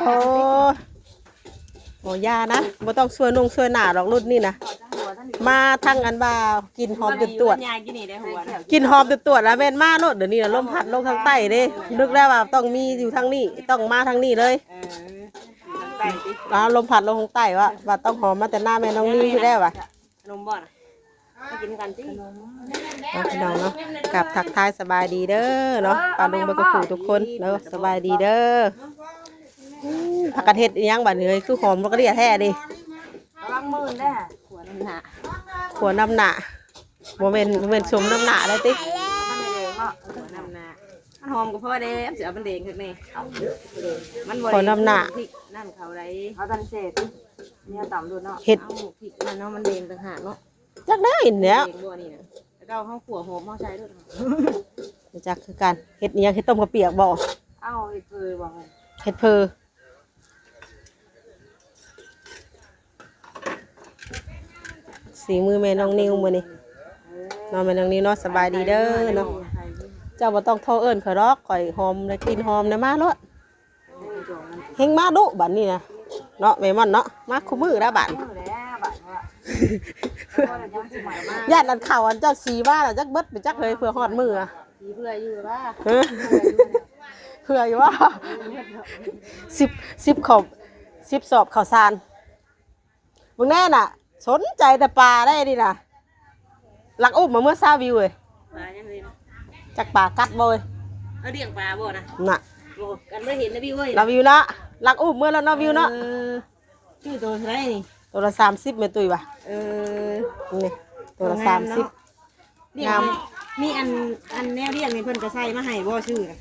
ໂອ້ ໂອ້ ຢ່ານະ ບໍ່ຕ້ອງຊ່ວຍນົງຊ່ວຍໜ້າດອກລຸ້ນນີ້ນະ. ມາທາງອັນວ່າກິ່ນຫອມຈົນຕວດ ກິ່ນຫອມຈົນຕວດລະແມ່ນມາໂລດ. ດຽວນີ້ລະລົມພັດລົງທາງໃຕ້ເດ້ ນຶກແລ້ວວ່າຕ້ອງມີຢູ່ທາງນີ້ ຕ້ອງມາທາງນີ້ເລີຍ. ເອີ ທາງໃຕ້ຕິ ລະລົມພັດລົງທາງໃຕ້ວ່າ ວ່າຕ້ອງຫອມມາແຕ່ໜ້າແມ່ນ້ອງນິວຢູ່ແລ້ວວ່າ. ຂະໜົມບໍ່ນະ? ມາກິນນຳກັນຕິ. ເອົາ ພີ່ນ້ອງເນາະ ກັບທັກທາຍສະບາຍດີເດີເນາະ ປ້າລຸງເບິດທຸກຜູ້ທຸກຄົນເດີ ສະບາຍດີເດີ. ອືມ ພາກັນເຮັດອີ່ຫຍັງບັດນີ້ເອີຍ ຄືຫອມບັກກະເດຍແທ້ນີ້. ລະວັງມືນເດີ ຂົວນຳໜ້າ ຂົວນຳໜ້າ ບໍ່ແມ່ນ ບໍ່ແມ່ນສົມນຳໜ້າໄດ້ຕິ. ມັນຫອມກໍພໍແລ້ວ ຊິເອົາມັນແດງຄັກແນ່ ມັນບໍ່ ຂົວນຳໜ້າ ພິກນັ້ນເຂົາໄດ໋. ເອົາຕານແຊບຕິ ແນວຕຳໂລດເນາະ ເຮັດ ເອົາພິກນັ້ນເນາະ ມັນແດງຕ່າງຫາກເນາະ. ຈັກໄດ້ແລ້ວ ເຫັນບໍ່ນີ້ນະ ແລ້ວກໍເຮົາຂົ້ວຫອມເຮົາໃສ່ໂລດ. ບໍ່ຈັກຄືກັນ ເຮັດອີ່ຫຍັງ ເຮັດຕົ້ມເຂົ້າປຽກບໍ່? ເອົາເຮັດເຜີບໍ່? ເຮັດເຜີ ສີມືແມ່ນ້ອງນິວມື້ນີ້ ເອີ ເນາະ ແມ່ນ້ອງນິວເນາະ ສະບາຍດີເດີເນາະ. ເຈົ້າບໍ່ຕ້ອງໂທເອີ້ນຂ້ອຍດອກ ຂ້ອຍຫອມ ໄດ້ກິ່ນຫອມ ໄດ້ມາໂລດ. ເຮັງມາດຸບັດນີ້ນະເນາະ ແມ່ມ່ອນເນາະ ມາຄູ່ມື້ແລ້ວບັດ. ຢ້ານອັນເຂົ້າອັນເຈົ້າສີມາແລ້ວຈັກເບິດໄປຈັກເລີຍ ເພື່ອຮອດມື້ອະ. ເພື່ອຢູ່ວ່າ ເພື່ອຢູ່ວ່າ ສິບ ສິບຂອບ ສິບສອບເຂົ້າສານ. ເບິ່ງແນ່ນະ ສົນໃຈແຕ່ປາໄດ໋ນີ້ນະ ລັກອຸ້ມມາເມືອຊາວິວເອີຍ. ປາຫຍັງເລີຍ? ຈັກປາກັດບໍ່ເອີຍ? ເອົາລ້ຽງປາບໍ່ນະ? ນະ ບໍ່ກັນບໍ່ເຫັນນະວິວເອີຍ. ນະວິວເນາະ ລັກອຸ້ມເມືອແລ້ວເນາະວິວເນາະ. ເອີ ຊື້ໂຕເທົ່າໃດນີ້? ໂຕລະສາມສິບແມ່ຕຸ້ຍວ່າ. ເອີ ນີ້ໂຕລະສາມສິບ. ລ້ຽງ ງາມ ມີອັນ ອັນແນວລ້ຽງນີ້ເພິ່ນກໍໃສ່ມາໃຫ້ບໍ່? ຊື້ນະ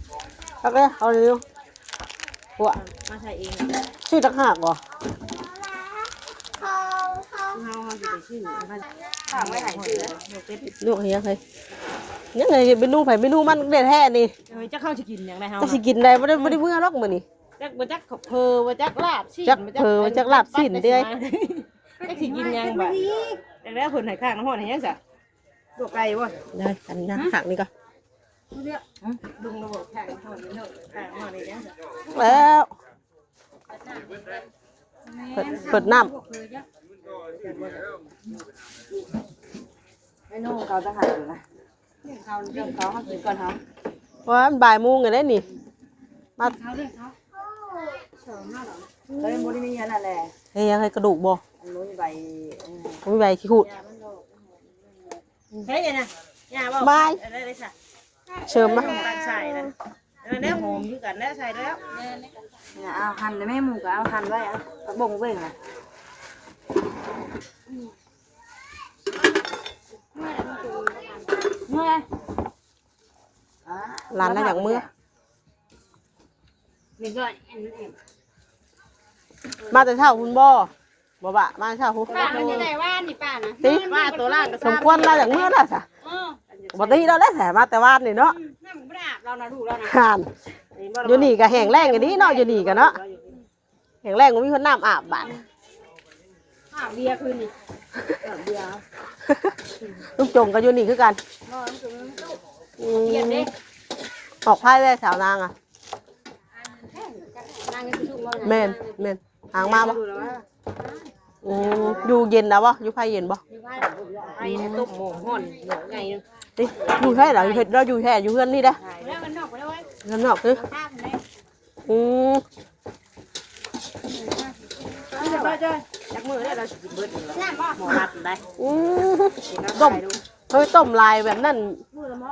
ຈັກເດ້ ເອົາຢູ່ ພວກມາໃສ່ເອງ ຊື້ຕ່າງຫາກບໍ່? ເຮົາ ເຮົາຊິໄປຊື້ ຝາກໄວ້ໃຫ້ຊື້ເດີ. ລູກເຮັດຫຍັງເຮີ້ຍ? ຍັງເຮັດເມນູໃຜເມນູມັນແທ້ໆນີ້. ເອີ ຈັກເຮົາຊິກິນຫຍັງໄດ໋ເຮົາ ຈັກຊິກິນໃດ ບໍ່ໄດ້ ບໍ່ໄດ້ເມືອດອກມື້ນີ້. ຈັກບໍ່ຈັກເຜີ ບໍ່ຈັກລາບຊີ້ນ ຈັກເຜີ ບໍ່ຈັກລາບຊີ້ນເດ້. ຈັກຊິກິນຫຍັງບາດນີ້ ຈັກແລ້ວເພິ່ນໃຫ້ຂ້າງນ້ຳຮ້ອນໃຫ້ຫຍັງຊະ? ລວກໄກ່ບໍ່? ໄດ້ ອັນນີ້ນະ ຫາກນີ້ກ່ອນ ແລ້ວ ເປີດ ເປີດນ້ຳ ເມນູເຂົາຕ່າງຫາກຢູ່ນະ ເລື່ອງເຂົາ ເຮົາກິນກ່ອນເຮົາ ວ່າມັນບ່າຍໂມງແລ້ວນີ້ ມາ ເຂົາເລື່ອງເຂົາ ເຂົາຍັງບໍ່ໄດ້ມີອັນນັ້ນແຫຼະ ເຮັດຫຍັງ ໃຫ້ກະດູກບໍ່? ອັນນີ້ໃບ ເອີ ມີໃບຂີ້ຫູດ ໃສ່ເດນະ ຍ່າເວົ້າ ບາຍ ເອີ ໄດ້ ໄດ້ຊະ ເສີມມາ ຕັດໃສ່ນະ ເອີ ແລ້ວຫອມຄືກັນ ແລ້ວໃສ່ແລ້ວ ເອົາ ຫັ່ນແລ້ວແມ່ ໝູກໍເອົາ ຫັ່ນໄວ້ ເອົາ ຜັກບົ້ງເບິ່ງນະ ເມື່ອ ຫຼານລະຢາກເມືອ ນີ້ກໍ ມາແຕ່ເຊົ້າພຸ້ນບໍ່? ບໍ່ບະ ມາເຊົ້າພຸ້ນ ປ້າມັນຢູ່ໃນວານນີ້ ປ້ານະ ຕິ ວ່າໂຕລາກກໍ ສົມຄວນລາວຢາກເມືອແລ້ວຊະ ເອີ ບໍ່ຕິລາວແລ້ວຊະ ມາແຕ່ວານນີ້ເນາະ ອືມ ນ້ຳບໍ່ໄດ້ອາບລາວນະ ລູກລາວນະ ຫັ້ນ ນີ້ບໍ່ ຢູ່ນີ້ກໍແຫ້ງແລ້ງດີເນາະ ຢູ່ນີ້ກໍເນາະ ແຫ້ງແລ້ງ ບໍ່ມີຄົນນ້ຳອາບບາດ ອາບເບຍຄືນນີ້ ອາບເບຍ ລຸງຈົງກໍຢູ່ນີ້ຄືກັນ ບໍ່ ລຸງຈົງ ອືມ ເຢັນເດ້ ອອກໄຟໄດ້ສາວນາງອະ ແມ່ນ ແມ່ນ ຫາງມາບໍ່? ອືມ ຢູ່ເຢັນນະບໍ່? ຢູ່ໄຟເຢັນບໍ່? ຢູ່ໄຟ ໄຟ ອືມ ຕົ້ມໝໍ້ຮ້ອນ ໝໍ້ໃຫຍ່ໜຶ່ງ ຕິ ຢູ່ແທ້ລະ ເຮັດລາວຢູ່ແທ້ ຢູ່ເຮືອນນີ້ເດ້ ເຮືອນນອກຕິ ອືມ ຈັກມື້ແລ້ວລາວຊິກິນເບິດນີ້ ໝໍ້ຮັດໄດ້ ອືມ ຕົ້ມ ເຮີ້ຍ ຕົ້ມຫຼາຍແບບນັ້ນ ມື້ລະໝໍ້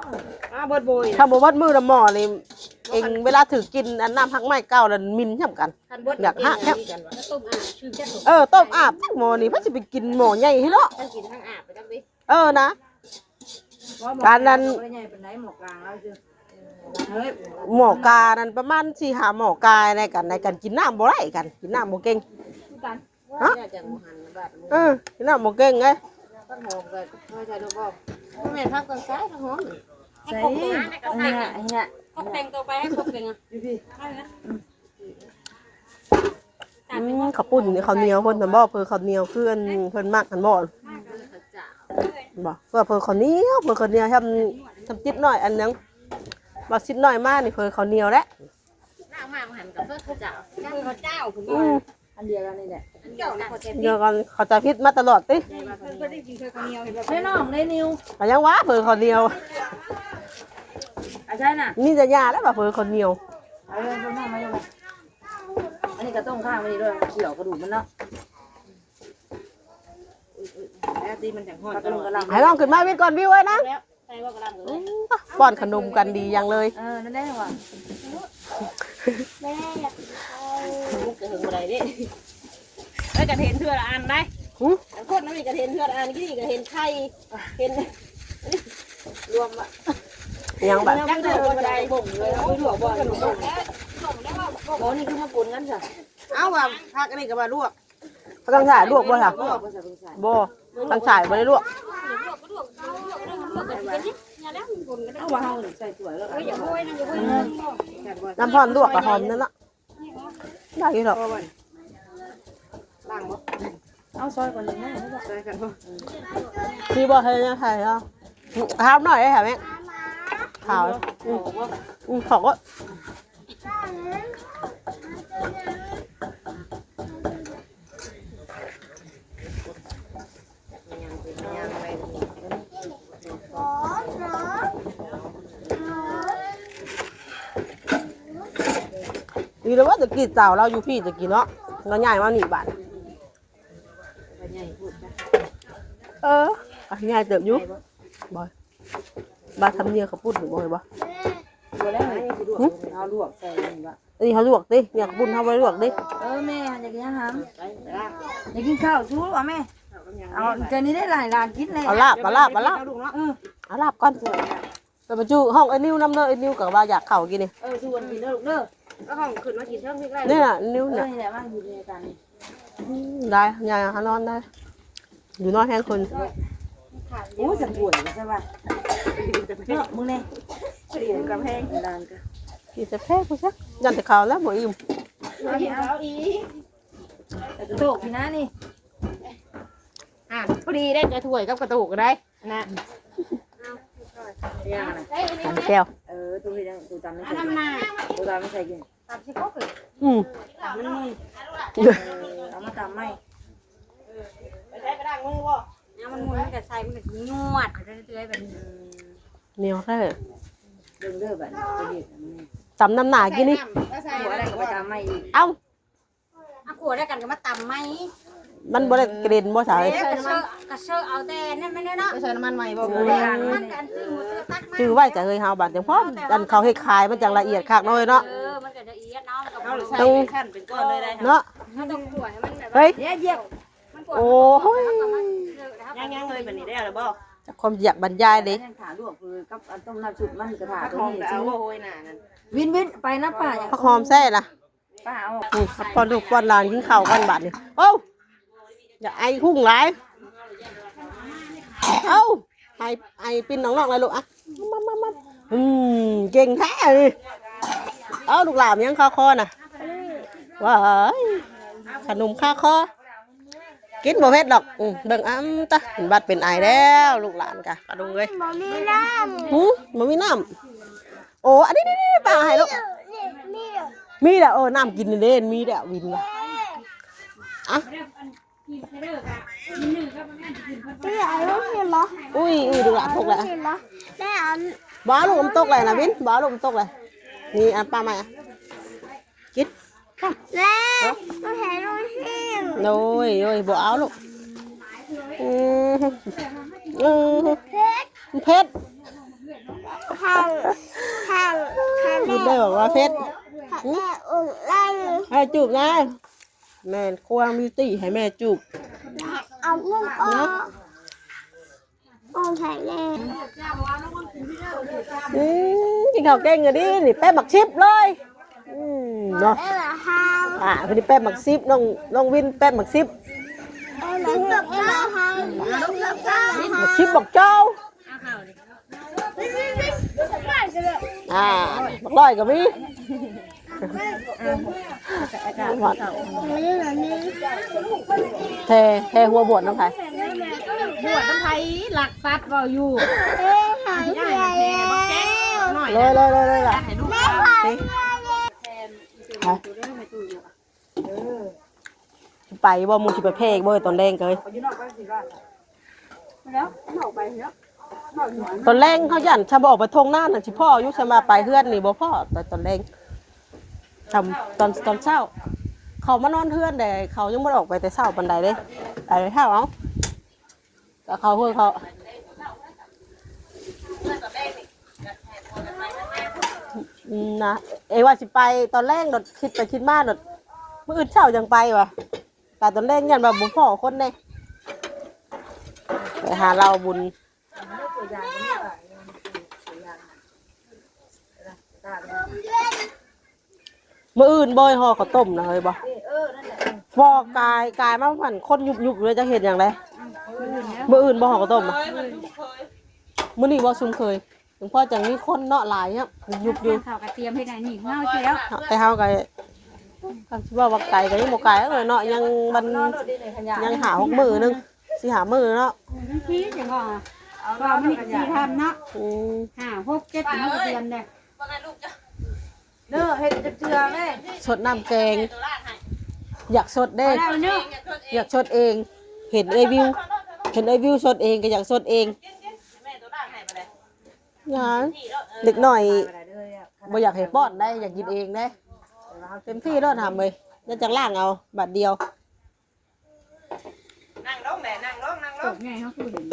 ອາ ເບິດໂບຍ ຖ້າບໍ່ເບິດມື້ລະໝໍ້ນີ້ ເອງເວລາຖືກກິ່ນອັນນ້ຳຮັກໄມ້ເກົ່າລະໝິ່ນສ່ຳກັນ ຄັນເບິດ ຢາກຮະ ເອີ ຕົ້ມອາບ ຈັກໝໍ້ນີ້ ໃຜຊິໄປກິນໝໍ້ໃຫຍ່ເນາະ ເອີ ນະ ການນັ້ນ ໝໍ້ການັ້ນປະມານສີ່ຫ້າໝໍ້ກາ ໃນກັນ ໃນກັນ ກິນນ້ຳບໍ່ໄດ້ກັນ ກິນນ້ຳບໍ່ເກັ່ງ ຮະ ເອີ ກິນນ້ຳບໍ່ເກັ່ງເດ້ ຜັກຫອມກໍໃສ່ລູກບໍ່ ແມ່ນ ຜັກຕ້ອງໃສ່ ຜັກຫອມ ໃສ່ ອັນນີ້ ອັນນີ້ ຄົບແຕ່ງໂຕໄປ ໃຫ້ຄົບແຕ່ງ ຢູ່ພີ້ ອືມ ເຂົ້າປຸ້ນ ເຂົ້າໜຽວເພິ່ນນະບໍ່ ເຜີເຂົ້າໜຽວຄືອັນເພິ່ນມັກຫັ້ນບໍ່ ບໍ່ ເຜື່ອເຜິ້ເຂົ້າໜຽວ ເຜິ້ເຂົ້າໜຽວ ຊ່ຳ ຊ່ຳຈິດໜ້ອຍ ອັນຫຍັງ ບໍ່ ຊິດໜ້ອຍມານີ້ ເຜິ້ເຂົ້າໜຽວແຫຼະ ລ້າງມາບໍ່ຫັ້ນ ເພິ່ນເຂົາເຈົ້າ ເພິ່ນວ່າ ອືມ ອັນດຽວກັນນີ້ແຫຼະ ອັນດຽວກັນ ເດີກັນ ເຂົ້າໃຈຜິດມາຕະຫຼອດຕິ. ເພິ່ນ ເພິ່ນໄດ້ກິນເທື່ອຂ້າວໜຽວ ເຫັນບໍ່? ແມ່ນ້ອງເດ້ນິວ ກໍຍັງວ່າເຜີເຂົ້າໜຽວ ອາໄສນະ ມີແຕ່ຍ່າແລ້ວວ່າເຜີເຂົ້າໜຽວ. ເອີ ເພິ່ນມາ ມາຢູ່ ອັນນີ້ກໍຕ້ອງຂ້າງໄວ້ນີ້ດ້ວຍ ຂຽວກະດູກມັນເນາະ. ແລ້ວຕີມັນຈັ່ງຮ້ອນຕະຫຼອດ ໃຫ້ນ້ອງຂຶ້ນມາວິດກ່ອນ ວິວເອີຍນາງ. ໃສ່ບໍ່ກະລຳເລີຍ ປ້ອນຂະໜົມກັນດີຢ່າງເລີຍ. ເອີ ນັ້ນແຫຼະວ່າ ແມ່ຢາກກິນເຂົ້າ ມັນກະເຖິງບໍ່ໄດ້ເດ້. ເອີ ກະເຫັນເທື່ອລະອັນໄດ໋. ຫື? ອັນຄົນນັ້ນນີ້ກະເຫັນເທື່ອລະອັນ ກີ້ນີ້ກະເຫັນໄຂ່ ເຫັນ ລວມວ່າ ຍັງບັດ ຍັງເຖິງບໍ່ໄດ້ ບໍ່ ນີ້ຄືມາປົນກັນຊະ. ເອົ້າ ວ່າຜັກອັນນີ້ກະວ່າລວກ ເຂົາຕັ້ງຖ້າລວກບໍ່ລະ? ບໍ່ ບໍ່ ຕັ້ງຖ້າບໍ່ໄດ້ລວກ. ເອົາວ່າເຮົາໃສ່ຖ້ວຍແລ້ວ ນ້ຳຮ້ອນລວກກະຫອມນັ້ນເນາະ ໄດ້ຢູ່ດອກ. ລ້າງບໍ່? ເອົາຊອຍກ່ອນນີ້ນະ ຊອຍກັນບໍ່? ມີບໍ່ ເຮັດແນວໄທເນາະ ຂາວໜ້ອຍເດ້ແມ່ ຂາວ ອືມ ອືມ ຂອບ ດີແລ້ວວ່າຕະກີ້ເຕົາລາວຢູ່ພີ້ຕະກີ້ເນາະ ລາວຍ້າຍມານີ້ບາດ. ເອີ ໃຫຍ່ເຕີບຢູ່ ບໍ່ ບາດທຳເນຍເຂົ້າປຸ້ນບໍ່ ບໍ່ ບໍ່ໄດ້ ຫຶ? ເຮົາລວກໃສ່ນີ້ບໍ່? ອັນນີ້ເຮົາລວກຕິ ເນຍເຂົ້າປຸ້ນເຮົາບໍ່ໄດ້ລວກຕິ. ເອີ ແມ່ ຢາກກິນຫຍັງຫຳ? ຢາກກິນເຂົ້າ ສູ້ເອົາແມ່ ເອົາ ເຈົ້ານີ້ໄດ້ຫຼາຍຫຼານກິນແລ້ວ ເອົາລາບ ເອົາລາບ ເອົາລາບ ເອີ ເອົາລາບກ່ອນ. ໄປປະຈຸຫ້ອງເອື້ອຍນິວນຳເດີ ເອື້ອຍນິວກະວ່າຢາກເຂົ້າກິນນີ້. ເອີ ຊວນກິນເດີລູກເດີ ເອົາຫ້ອງຂຶ້ນມາກິນເທິງພີ້ໄດ້ ນີ້ລະ ນິວ ເອີ ນີ້ ນີ້ແຫຼະ ມາຢູ່ໃນການນີ້ ອືມ ໄດ້ ຍາຍຫານອນໄດ້ ຢູ່ນອນແຮງຄົນ. ໂອ້ ສະກວນຊະວ່າ ເນາະ ມຶງແນ່ ພໍດີກັບແຮງ ຫຼານກະກິນແຕ່ແພງພຸ້ນຊະ ຢ້ານແຕ່ເຂົ້າແລ້ວບໍ່ອີ່ມ. ເອົາອີກ ເອົາອີກ ແຕ່ກະໂຕກພີ້ນະນີ້ ອ່າ ພໍດີໄດ້ກະຖ້ວຍກັບກະໂຕກກະໄດ້. ນະ ຕຳແຈ່ວ ເອີ ຕູ້ເຮັດຫຍັງ? ຕູ້ຕຳໃສ່ກິນ ຕູ້ຕຳໃສ່ກິນ ຕຳຊິຄົກເລີຍ. ອືມ ເອີ ເອົາມາຕຳໃໝ່ ເອົາມັນໝຸ່ນ ມັນກະໃສ່ ມັນກະຍວດ ເລື້ອຍໆ ແບບນີ້ ໜຽວແທ້. ເບິ່ງເດີບາດນີ້ ຕຳນຳໜ້າກິນນີ້ ໃສ່ນ້ຳ ແລ້ວໃສ່ ຕົວໃດກະໄປຕຳໃໝ່ອີກ ເອົ້າ ອາ ຂົ້ວແລ້ວກັນກະມາຕຳໃໝ່ ມັນບໍ່ໄດ້ກະເດັນບໍ່ສາວເອີຍ? ກະເຊີ ກະເຊີເອົາແຕ່ນັ້ນແມ່ນເນາະ ໃສ່ນ້ຳມັນໃໝ່ບໍ່? ບໍ່ແມ່ນ ມັນກະອັນຈື່ໝົດ ຕັກມາ ຈື່ໄວ້ຈະເຮີ້ຍເຮົາບາດຈັ່ງພ້ອມ ອັນເຂົາເຮັດຂາຍມັນຈັ່ງລະອຽດຄັກເນາະເອີຍເນາະ. ເອີ ມັນກະລະອຽດເນາະ ເຮົາໃສ່ຂັ້ນເປັນກ້ອນເລີຍໄດ໋ເນາະ ເຮົາຕ້ອງຂົ້ວໃຫ້ມັນແບບ ເຮີ້ຍ ມັນຂົ້ວ ໂອ້ຍ ຍັງໆ ເລີຍບາດນີ້ ໄດ້ແລ້ວບໍ່? ຄວາມຢາກບັນຍາຍເດ້ ຍັງຖ້າລວກຄືກັບອັນຕົ້ມນ້ຳຊຸບ ມັນກະຖ້າໂຕນີ້ ຊິ ວິນວິນ ໄປນຳປ້າ ຜັກຫອມໃສ່ລະ ປ້າເອົາ ອືມ ປ້ອນລູກປ້ອນຫຼານກິນເຂົ້າກ່ອນບາດນີ້. ໂອ້ ຢ່າໄອຮຸ່ງຫຼາຍ ເອົ້າ ໄອ ໄອປິ່ນນອກໆ ລະລູກ ອະ ມາໆໆ ອືມ ເກັ່ງແທ້ເລີຍ. ເອົ້າ ລູກຫຼານຍັງຄາຄໍນະ ວ້າຍ ຂະໜົມຄາຄໍ ກິນບໍ່ເຜັດດອກ. ອືມ ເບິ່ງ ອຳຕະ ບັດເປັນໄອແລ້ວ ລູກຫຼານກະ ປາລຸງເອີຍ ບໍ່ມີນ້ຳ ຫື ບໍ່ມີນ້ຳ. ໂອ້ ອັນນີ້ໆໆ ປ້າໃຫ້ລູກ ມີແລ້ວ ເອີ ນ້ຳກິນເດ້ ມີແລ້ວ ວິນວ່າ ອະ ພີ່ ເອົາລູກເຫັນບໍ່? ອຸ້ຍ ອຸ້ຍ ດູລະ ຕົກແລ້ວ ເຫັນບໍ່? ແມ່ເອົາ ບໍ່ເອົາລູກ ມັນຕົກແລ້ວນະ ວິນ ບໍ່ເອົາລູກ ມັນຕົກແລ້ວ. ນີ້ ອະ ປ້າໃໝ່ ອະ ກິນ ແມ່ ບໍ່ໃຫ້ລູກເຫັນ ໂດຍ ໂດຍ ບໍ່ເອົາລູກ. ອືມ ອືມ ເຜັດ ເຜັດ ທາງ ທາງ ທາງ ກິນໄດ້ບອກວ່າເຜັດ ທາງແມ່ອຸ້ງໄດ້ ໃຫ້ຈູບນະ. ແມ່ນ ຄວາມມີຕິໃຫ້ແມ່ຈູບ ເອົາລູກອອກ ເນາະ ອອກໃຫ້ແມ່. ອືມ ກິນເຂົ້າເກັ່ງຢູ່ດີນີ້ ແປະໝາກຊິບເລີຍ. ອືມ ເນາະ ອ່າ ເພິ່ນແປະໝາກຊິບ ນ້ອງ ນ້ອງວິນແປະໝາກຊິບ ໝາກຊິບບັກເຈົ້າ. ອ່າ ບັກລອຍກໍມີ ແທ້ ແທ້ຫົວບວດນຳໃຜ? ບວດນຳໃຜ? ລັກຕັດເວົ້າຢູ່ ເອີ ຫາຍເຜື່ອແລ້ວ ບັກແກ້ງນ້ອຍ ເລີຍໆໆໆ ໃຫ້ລູກ ແມ່ ໄປ ໄປ ໄປບໍ່? ໝູ່ຊິໄປແຜ່ບໍ່ຕອນແລງເອີຍ? ຕອນແລງເຮົາຢ້ານ ຖ້າບໍ່ອອກໄປທົ່ງນານະ ຊິພໍ້ຢູ່ ສ່ຳວ່າໄປເຮືອນນີ້ບໍ່ພໍ້ ແຕ່ຕອນແລງ ຕອນ ຕອນ ຕອນເຊົ້າ ເຂົາມານອນເຮືອນແດ່ ເຂົາຍັງບໍ່ໄດ້ອອກໄປແຕ່ເຊົ້າປານໃດເດ້ ໄປເຊົ້າເອົາ ກໍເຂົາເຮືອນເຂົາ ອືມ ນະ ເອວ່າຊິໄປຕອນແລງໂດດ ຄິດໄປຄິດມາໂດດ ມື້ອື່ນເຊົ້າຈັ່ງໄປວ່າ ໄປຕອນແລງຢ້ານວ່າບໍ່ພໍ້ຄົນເດ້ ໄປຫາເລົ່າບຸນ. ມື້ອື່ນບໍ່ ຫໍ່ເຂົ້າຕົ້ມນະເຮີ້ຍບໍ່? ບໍ່ ກາຍ ກາຍມາຫັ້ນຄົນຍຸບໆຢູ່ ຈັກເຮັດຫຍັງແລະ? ມື້ອື່ນບໍ່ຫໍ່ເຂົ້າຕົ້ມນະ? ມື້ນີ້ບໍ່ຊຸມເຄີຍ ຈັ່ງພໍຈັ່ງມີຄົນເນາະ ຫຼາຍເນາະ ຍຸບໆຢູ່. ເຂົາກໍຕຽມເຮັດອັນນີ້ເຮົາຊິແລ້ວ ແຕ່ເຮົາກໍ ຄັນຊິເວົ້າວ່າໄກກໍຍັງບໍ່ໄກເອີຍເນາະ ຍັງ ມັນ ຍັງຫ້າຫົກມື້ໜຶ່ງ ສີ່ຫ້າມື້ເນາະ. ອືມ ມັນຊິຈັ່ງວ່າ ເພາະວ່າມັນນີ້ກໍສີ່ຄ່ຳເນາະ ອືມ ຫ້າ ຫົກ ເຈັດ ເຮົາກໍຕຽມແລ້ວ. ເດີ ເຮັດຈັກເທື່ອແມ່ ຊົດນ້ຳແກງ ຢາກຊົດເດ້ ຢາກຊົດເອງ ເຫັນເອື້ອຍວິວ ເຫັນເອື້ອຍວິວຊົດເອງກໍຢາກຊົດເອງ. ຫຍັງ ເດັກນ້ອຍບໍ່ຢາກໃຫ້ປ້ອນໄດ໋ ຢາກກິນເອງເດ້ ເຕັມທີ່ໂລດຫຳເອີຍ ແລ້ວຈັ່ງລ້າງເອົາບາດດຽວ. ນັ່ງລົງແຫຼະ ນັ່ງລົງ ນັ່ງລົງ ໃຫຍ່ເຮົາຄືເຫັນ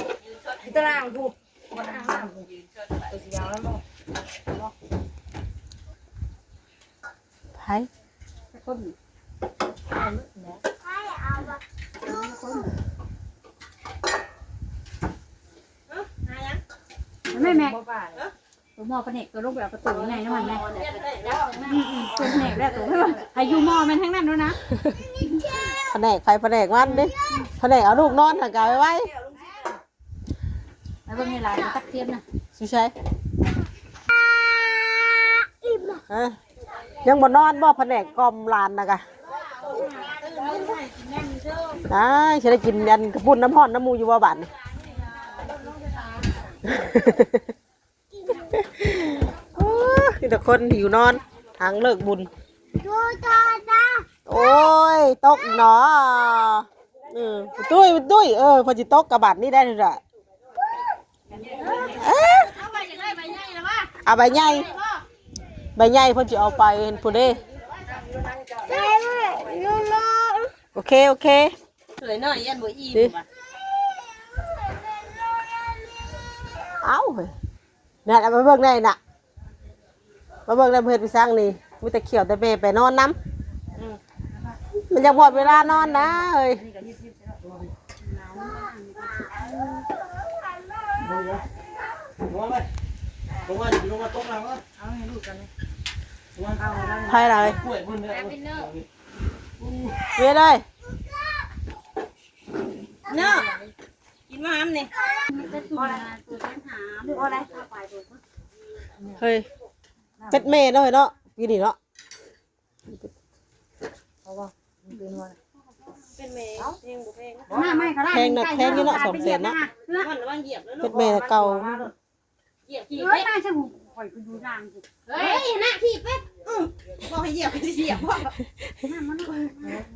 ຢູ່ຕາລາງພຸ້ນ ບໍ່ໄດ້ອາບນ້ຳພຸ້ນ ຕົວສີຂາວນັ້ນບໍ່? ໃຜ? ແມ່ ແມ່ ຕົວໝໍ້ພະແນກ ຕົວລົງໄປເອົາປະຕູໃຫຍ່ນຳມັນແມ່. ອືມໆ ຕົວພະແນກແລ້ວ ຕົວໃຜຢູ່ໝໍ້ແມ່ນທາງນັ້ນໂດນນະ. ພະແນກໃຜພະແນກມັນເດ້ ພະແນກເອົາລູກນອນຫັ້ນກະໄວໆ. ໄປເບິ່ງໃຫ້ຫຼານຕັກທຽນນະ ຢູ່ໃສ? ຮະ ຍັງບໍ່ນອນບໍ່ ພະແນກກ່ອມຫຼານນະກະ? ອ້າຍ ຊິໄດ້ກິນອັນກະປຸ້ນນ້ຳຮ້ອນນຳໝູ່ຢູ່ບໍ່ບາດນີ້? ໂອ້ຍ ມີແຕ່ຄົນຫິວນອນ ທາງເລີກບຸນ. ໂອ້ຍ ຕົກເນາະ ເອີ ຕຸ້ຍ ຕຸ້ຍ ເອີ ເພິ່ນຊິຕົກກະບາດນີ້ໄດ້ລະ. ເອີ ເອົາໃບໃຫຍ່ ໃບໃຫຍ່ເພິ່ນຊິເອົາໄປພຸ້ນເດ້. ໂອເຄ ໂອເຄ. ເອີຍ ນ້ອຍຢ້ານບໍ່ອີ່ມວ່າ. ເອົ້າ ນັ້ນ ເອົາມາເບິ່ງແດ່ນະ ມາເບິ່ງແດ່ ເຮັດອີ່ສັງນີ້ ມີແຕ່ຂ້ຽວແຕ່ແມ່ໄປນອນນຳ. ອືມ ມັນຍັງບໍ່ຮອດເວລານອນນະເອີຍ. ໃຜລະເອີຍ? ເວຍເອີຍ ເນາະ ກິນມາຫຳນີ້ ເຮີ້ຍ ເປັດແມ່ເນາະເນາະ ປີນີ້ເນາະ. ເປັດແມ່ແພງບໍ່ແພງ? ມາໃໝ່ກໍໄດ້ ແພງນະ ແພງຢູ່ເນາະ ສອງແສນເນາະ. ເປັດແມ່ເກົ່າ ຢຽບຂີ້ ເອີຍ ໄປ ມາຊະຫູ ຂ້ອຍກໍຢູ່ທາງພຸ້ນ ເຮີ້ຍ ນະ ຂີ້ເປັດ ອື ບອກໃຫ້ຢຽບກໍຊິຢຽບບໍ? ບ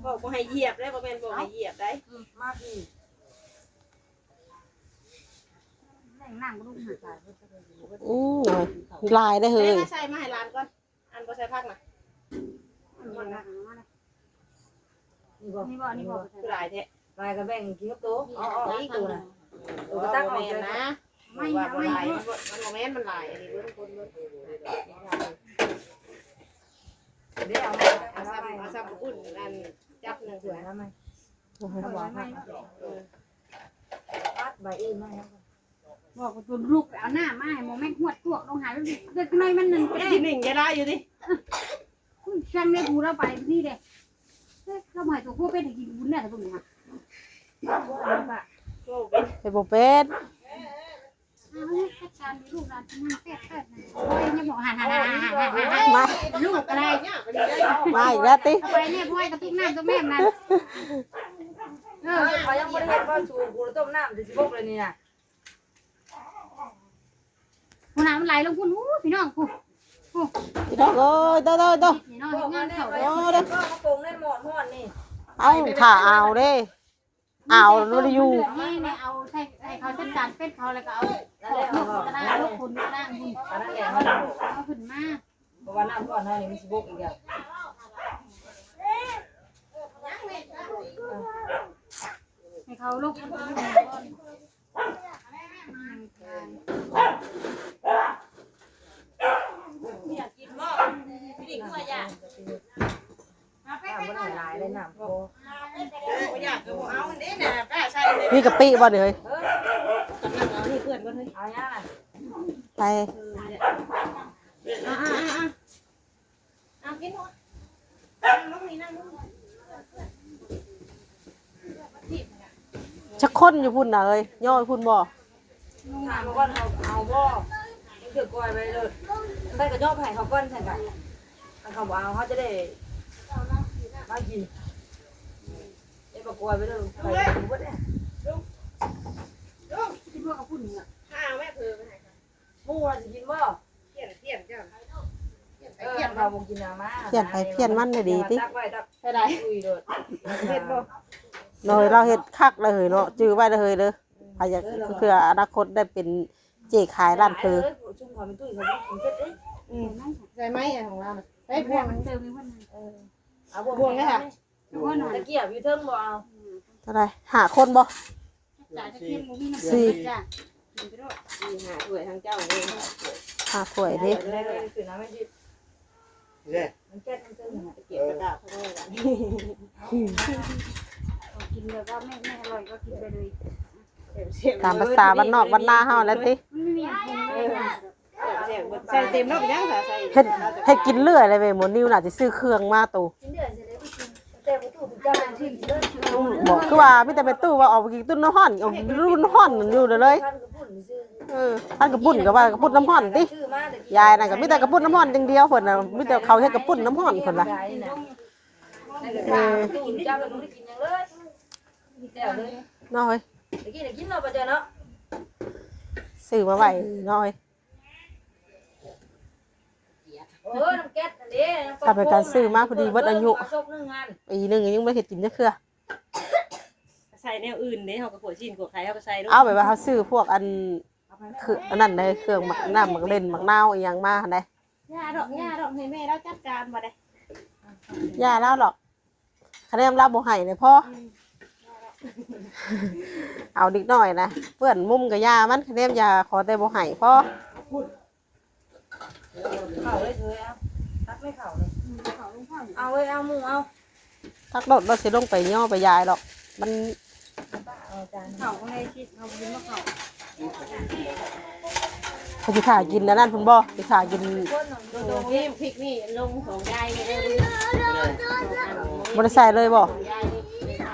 ອກບໍ່ໃຫ້ຢຽບໄດ໋ ບໍ່ແມ່ນບອກໃຫ້ຢຽບໄດ໋. ອື ມາພີ້ ອື ຫຼາຍເດີເຮີ້ຍ ໃສ່ມາໃຫ້ຫຼານກ່ອນ. ອັນບໍ່ໃສ່ຜັກນະ ນີ້ບໍ່ ນີ້ບໍ່ ຄືຫຼາຍແທ້ ຫຼາຍກໍແບ່ງກິນກັບໂຕ ເອົາ ເອົາອີກໂຕນະ ໂຕກໍຕັກເອົາ ແມ່ນນະ ໄມ່ ວ່າບໍ່ຫຼາຍ ໄມ່ ມັນບໍ່ແມ່ນ ມັນຫຼາຍ ອັນນີ້ເບິ່ງຄົນເບິ່ງ ເດ້ ເອົາມາ ເອົາຊ້ຳ ເອົາຊ້ຳປຸ້ນ ອັນຈັບໜຶ່ງ ຖ້ວຍມາໃໝ່ ເອົາບໍ່ ເອີ ປັດໃບອື່ນມາໃຫ້ ບອກວ່າຕົວລູກໄປເອົານ້ຳມາໃຫ້ໝໍແມັກຫວດຕວກລົງຫາ ເດັກນ້ອຍມັນນັ້ນ ໄປກິນໜຶ່ງຈະໄດ້ຢູ່ຕິ ເອີ ອຸ້ຍ ຊ່າງແມ່ຜູ້ລາວໄປນີ້ເດ້ ເອີ ລາວບໍ່ໃຫ້ຕົວຜູ້ເປັນໃຫ້ກິນບຸນແນ່ ຖ້າເບິ່ງນີ້ຫາ ເຮັດບໍ່ເປັນ ເອົາ ຈັດການລູກຫຼານກິນນ້ຳແຊບໆ ໂອ້ຍ ຢ່າບອກ ມາ ລູກກໍໄດ້ ມາອີກແລ້ວຕິ ເອົາໄປແນ່ ພອຍກະຕຸກນ້ຳຕົວແມ່ນັ້ນ ເອີ ເຂົາຍັງບໍ່ໄດ້ເຮັດບໍ່ ສູ ກູຕົ້ມນ້ຳຊິບົກເລີຍນີ້ນະ. ພຸ້ນນະ ມັນໄຫຼລົງພຸ້ນ ອູ້ ພີ່ນ້ອງ ພຸ້ນ ພຸ້ນ ພີ່ນ້ອງເອີຍ ໂຕ ໂຕ ໂຕ ນີ້ເນາະ ເຮັດງານເຂົ້າ ໂອ້ ເດ້ ມາປົງໃນໝໍ້ຮ້ອນນີ້ ເອົ້າ ຖ້າເອົາເດ້ ເອົາ ມັນບໍ່ໄດ້ຢູ່ ນີ້ ນີ້ເອົາໃສ່ ໃຫ້ເຂົາຈັດການເປັດເຂົາ ແລ້ວກໍເອົາຂອບນົກກະດາ ລູກຄຸນນາງພຸ້ນ ເອົາຂຶ້ນມາ ເພາະວ່ານ້ຳກ້ອນເຮົານີ້ມັນຊິບົກອີກແລ້ວ ໃຫ້ເຂົາລົງ ມີກະປິບໍ່ນີ້ເຮີ້ຍ ເອີ ກຳລັງເອົານີ້ເພື່ອນກ່ອນເຮີ້ຍ ເອົາຫຍັງ ໄປ ເອົາໆໆໆ ເອົາກິນ ນັ່ງລົງນີ້ ນັ່ງລົງ ຈັກຄົນຢູ່ພຸ້ນນະເອີຍ ຍໍຢູ່ພຸ້ນບໍ່? ຖາມເຂົາກ່ອນ ເອົາ ເອົາບໍ່? ເອົາກ່ອຍໄວ້ໂລດ ໄປກໍຍໍໄປໃຫ້ເຂົາກ່ອນ ຊັ້ນກະ ຄັນເຂົາບໍ່ເອົາ ເຮົາຈະໄດ້ມາກິນ ເອົາບັກກ້ວຍໄວ້ເດີ ໄປບໍ່ເບິດເດ້ ກິນບໍ່ເອົາພຸ້ນນີ້ ຫາແມ່ເຜີໄປໃຫ້ ໝູ່ວ່າຊິກິນບໍ່? ພຽນ ພຽນເຈົ້າ ເອີ ພຽນ ເຂົາບໍ່ກິນເອົາມາ ພຽນໃຜພຽນມັນ ດີຕິ ຕັກໄວ້ ຕັກ ໃສ່ໄດ້ ອຸ້ຍໂດດ ເຮັດບໍ່? ໂດຍ ລາວເຮັດຄັກເລີຍເນາະ ຈື່ໄວ້ເດີເຮີ້ຍເດີ ໃຜຢາກ ເພື່ອອະນາຄົດໄດ້ເປັນເຈ້ຂາຍຮ້ານເຝີ ເອີ ຊຸມເຂົາແມ່ນຕຸ້ຍເຂົາບໍ່ກິນເຜັດເດ້ ອືມ ໃສ່ໄມ້ຂອງລາວນະ ໃສ່ບ່ວງ ເຕີມໃຫ້ເພິ່ນ ເອີ ເອົາບ່ວງ ບ່ວງໄດ້ຫະ? ຕະກຽບຢູ່ເທິງບໍ່ເອົາ ເທົ່າໃດ? ຫ້າຄົນບໍ່? ສີ່ ສີ່ ຫ້າຖ້ວຍທາງເຈົ້າເດ້ ຫ້າຖ້ວຍເດ້ ເອົາເລີຍ ຂຶ້ນເອົາໄວ້ ເດ້ ມັນແກັດມັນເຕີມ ຕະກຽບກະດາດເຂົາໄວ້ ເອົາກິນແບບວ່າແມ່ ແມ່ອະລ່ອຍກໍກິນໄປເລີຍ ຕາມພາສາບ້ານນອກບ້ານນາເຮົາແຫຼະຕິ ມັນມີຫຍັງເພິ່ນເລີຍ ເອີ ໃສ່ເຕັມເນາະ ເປັນຫຍັງ ໃສ່ ເຮັດ ເຮັດກິນເລື້ອຍເລີຍເວີຍ ໝໍນິວໜ້າຊິຊື້ເຄື່ອງມາໂຕ ກິນເດືອນຊິໄດ້ໄປກິນ ແຕ່ປະຕູເຈົ້າເປັນທີ່ເລີຍ ບອກຄືວ່າມີແຕ່ແມ່ຕູ້ວ່າອອກໄປກິນຕຸ້ນນ້ຳຮ້ອນ ອອກກິນຕຸ້ນນ້ຳຮ້ອນຢູ່ເລີຍ ເອີ ພັນກະປຸ້ນກໍວ່າກະປຸ້ນນ້ຳຮ້ອນຕິ ຍາຍນັ້ນກໍມີແຕ່ກະປຸ້ນນ້ຳຮ້ອນຢ່າງດຽວ ເພິ່ນນະ ມີແຕ່ເຂົາເຮັດກະປຸ້ນນ້ຳຮ້ອນເພິ່ນວ່າ ເອີ ເຈົ້າກໍບໍ່ໄດ້ກິນຫຍັງເລີຍ ແລ້ວເລີຍ ເນາະເຮີ້ຍ ໄດ້ກິນ ໄດ້ກິນເນາະ ປ້າເຈົ້າເນາະ ຊື້ມາໄວ້ເນາະເຮີ້ຍ ເອີ ນ້ຳແກັດນັ້ນເດ້ ຖ້າເປັນການຊື້ມາພໍດີເບິດອາຍຸ ປີໜຶ່ງຍັງບໍ່ໄດ້ເຮັດກິນຈັກເທື່ອ ໃສ່ແນວອື່ນເດ້ ເຮົາກໍຂົ້ວຊີ້ນຂົ້ວໄຂ່ ເຮົາກໍໃສ່ໂລດ ເອົາແບບວ່າເຮົາຊື້ພວກອັນ ຄືອັນນັ້ນເດ້ ເຄື່ອງໝາກ ນ້ຳໝາກເລັ່ນ ໝາກນາວອີ່ຫຍັງມາຫັ້ນເດ້ ຢ່າດອກ ຢ່າດອກ ໃຫ້ແມ່ລາວຈັດການບໍ່ໄດ້ ຢ່າລາວດອກ ຄະແນນລາວບໍ່ໃຫ້ເລີຍພໍ ອືມ ເອົາເດັກນ້ອຍນະ ເປື້ອນມຸມກໍຢ່າມັນ ຄະແນນຢ່າ ຂໍແຕ່ບໍ່ໃຫ້ພໍ ເຂົ້າເລີຍເອີຍ ເອົາ ຕັກໃຫ້ເຂົ້າເລີຍ ເຂົ້າລົງເຂົ້າ ເອົາເວີຍ ເອົາໝູ່ເອົາ ຕັກໂລດ ບໍ່ຊິລົງໄປຍໍໄປຢາຍດອກ ມັນ ເຂົ້າຂ້າງໃນຊິ ເຮົາບໍ່ກິນບໍ່ເຂົ້າ ເຂົາຊິຖ້າກິນອັນນັ້ນພຸ້ນບໍ່ ຊິຖ້າກິນ ໂດຍ ໂດຍ ນີ້ ພິກນີ້ລົງສອງຢາຍນີ້ເດີ ບໍ່ໄດ້ໃສ່ເລີຍບໍ່?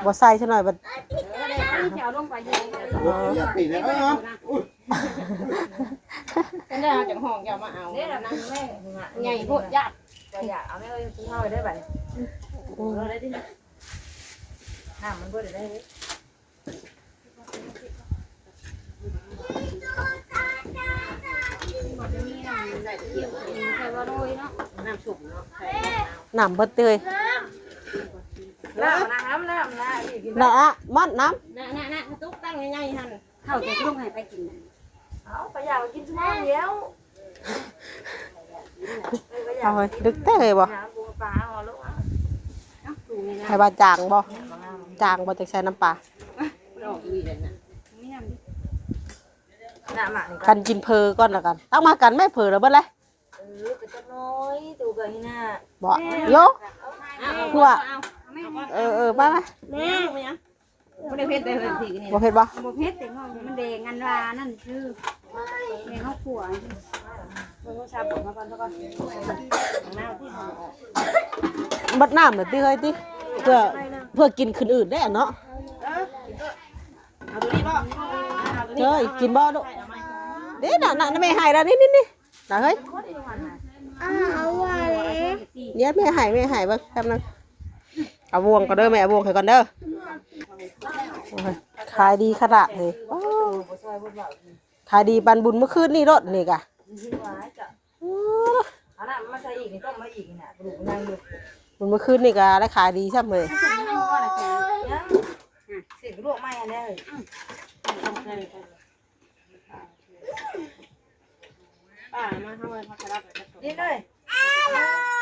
ບໍ່ໃສ່ຊະໜ້ອຍບັດ ເອີ ເອົາລົງໄປຢູ່ ເອີ ຢ່າປີນເອີຍ ເອີຍ ຈັ່ງໃດເຮົາຈັ່ງຮ້ອງເຈົ້າມາເອົາ ເດ້ລະ ນັ່ງແມ່ ໃຫຍ່ໂພດ ຢ້ານ ບໍ່ຢາກເອົາແມ່ເອີຍ ເອົາໄວ້ເດີບັດນີ້ ອືມ ເອີ ໄດ້ຕິ ນ້ຳມັນເບິດແລ້ວເດ້ ນ້ຳຊຸບເນາະ ນ້ຳເບິດເລີຍ ນ້ຳ ນ້ຳ ນ້ຳ ນ້ຳ ນ້ຳ ນ້ຳ ນ້ຳ ນ້ຳ ນ້ຳ ຕຸກຕັ້ງໃຫຍ່ໆຫັ້ນ ເຂົ້າຈະລົງໃຫ້ໃຜກິນ ເອົາ ປາຢາກກິນຊຸມື້ແລ້ວ ເອົາເຮີ້ຍ ດຶກແທ້ເຮີ້ຍບໍ່ ໃຜວ່າຈາງບໍ່ ຈາງບໍ່ ຈັ່ງໃສ່ນ້ຳປາ ຄັນກິນເຝີກ່ອນລະກັນ ເອົາມາກັນແມ່ ເຝີລະເບິດແລ້ວ ເອີ ກໍຈັກໜ້ອຍ ຕູກໍນີ້ນະ ບໍ່ ໂຍ ເອົາ ເອົາ ເອົາ ເອີ ເອີ ໄປ ໄປ ແມ່ ບໍ່ໄດ້ເຜັດເດ້ເຮີ້ຍ ພລິກນີ້ ບໍ່ເຜັດບໍ່? ບໍ່ເຜັດ ແຕ່ວ່າມັນແດງ ອັນວ່ານັ້ນຊື່ ແດງເຂົ້າຂົ້ວ ເບິ່ງໂທລະສັບ ເອົາມາກ່ອນ ເອົາກ່ອນ ເອົານ້ຳທີ່ເຮົາອອກ ເບິດນ້ຳແລ້ວຕິເຮີ້ຍຕິ ເພື່ອ ເພື່ອກິນຄືນອື່ນໄດ້ເນາະ ເອີ ເອົາໂຕນີ້ບໍ່? ເອົາໂຕນີ້ ເຮີ້ຍ ກິນບໍ່ລູກ? ເດ້ ນະ ນະ ນະ ແມ່ໃຫ້ແລ້ວ ນີ້ ນີ້ ນີ້ ນະເຮີ້ຍ ອ້າວ ເອົາວ່າເດ້ ດຽວແມ່ໃຫ້ ແມ່ໃຫ້ເບິ່ງແປັບໜຶ່ງ ເອົາບ່ວງກ່ອນເດີ ແມ່ເອົາບ່ວງໃຫ້ກ່ອນເດີ ໂອ້ຍ ຂາຍດີຂະໜາດເລີຍ ໂອ້ ຂາຍດີປານບຸນມື້ຄືນນີ້ໂລດນີ້ກະ ໂອ້ ເອົານ້ຳມາໃສ່ອີກນີ້ ຕົ້ມມາອີກນີ້ນະ ປາດຸກມັນຍັງຢູ່ ບຸນມື້ຄືນນີ້ກະໄດ້ຂາຍດີຊ້ຳເລີຍ ລວກໃໝ່ຫັ້ນແຫຼະເຮີ້ຍ. ອືມ ຕ້ອງໃສ່ ປ້າມາເຮົາເລີຍ ເຮົາສະຫຼັບແລ້ວ ນີ້ເລີຍ.